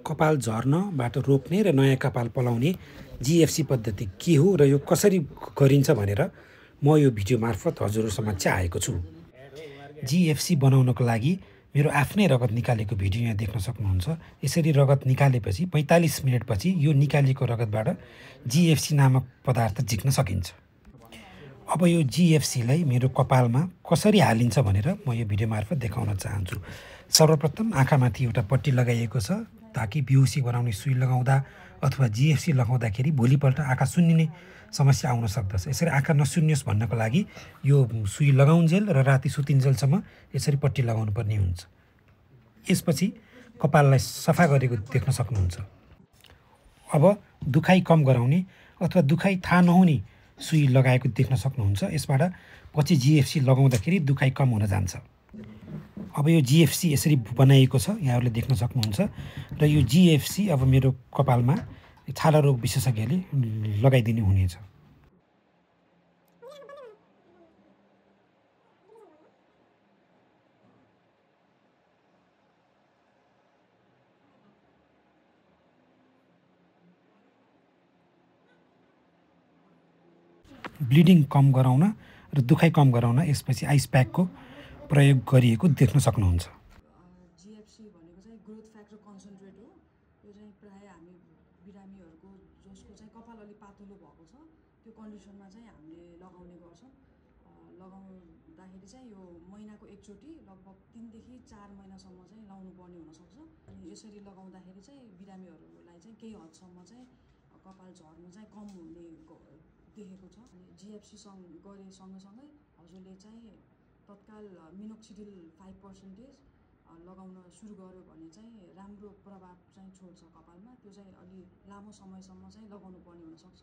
कपाल झर्नबाट रोक्ने र नयाँ कपाल पलाउने जिएफसी पद्धति के हो र यो कसरी गरिन्छ भनेर म यो भिडियो मार्फत हजुरहरू समक्ष आएको छु। जिएफसी बनाउनको लागि मेरो आफ्नै रगत निकालेको भिडियो यहाँ देख्न सक्नुहुन्छ। यसरी रगत निकालेपछि 45 मिनटपछि यो निकालेको रगतबाट जिएफसी नामक पदार्थ झिक्न सकिन्छ। अब यो जिएफसीलाई मेरो कपालमा कसरी हालिन्छ भनेर म यो भिडियो मार्फत देखाउन चाहन्छु। सर्वप्रथम आँखामाथि एउटा पट्टी लगाइएको छ ताकि बिहोसी बनाउने सुई लगाउँदा अथवा जिएफसी लगाउँदाखेरि भोलिपल्ट आँखा सुन्निने समस्या आउन सक्दछ। यसरी आँखा नसुन्नियोस् भन्नको लागि यो सुई लगाउन्जेल र राति सुतिन्जेलसम्म यसरी पट्टी लगाउनु पर्ने हुन्छ। यसपछि कपाललाई सफा गरेको देख्न सक्नुहुन्छ। अब दुखाइ कम गराउने अथवा दुखाइ थाहा नहुने सुई लगाएको देख्न सक्नुहुन्छ। यसबाट पछि जिएफसी लगाउँदाखेरि दुखाइ कम हुन जान्छ। अब यो जिएफसी यसरी बनाइएको छ, यहाँहरूले देख्न सक्नुहुन्छ। र यो जिएफसी अब मेरो कपालमा छाला रोग विशेषज्ञले लगाइदिनु हुनेछ। ब्लिडिङ कम गराउन र दुखाइ कम गराउन यसपछि आइस प्याकको प्रयोग गरिएको देख्न सक्नुहुन्छ। जिएफसी भनेको चाहिँ ग्रोथ फ्याक्टर कन्सन्ट्रेट हो। यो चाहिँ प्रायः हामी बिरामीहरूको जसको चाहिँ कपाल अलि पातलो भएको छ त्यो कन्डिसनमा चाहिँ हामीले लगाउने गर्छौँ। लगाउँदाखेरि चाहिँ यो महिनाको एकचोटि लगभग 3 देखि 4 महिनासम्म चाहिँ लाउनु पर्ने हुनसक्छ। अनि यसरी लगाउँदाखेरि चाहिँ बिरामीहरूलाई चाहिँ केही हदसम्म चाहिँ कपाल झर्नु चाहिँ कम हुने देखेको छ। अनि जिएफसी गरे सँगसँगै हजुरले चाहिँ तत्काल मिनोक्सिडिल 5% लगाउन सुरु गर्यो भने चाहिँ राम्रो प्रभाव चाहिँ छोड्छ कपालमा। त्यो चाहिँ अलि लामो समयसम्म चाहिँ लगाउनु पर्ने हुनसक्छ।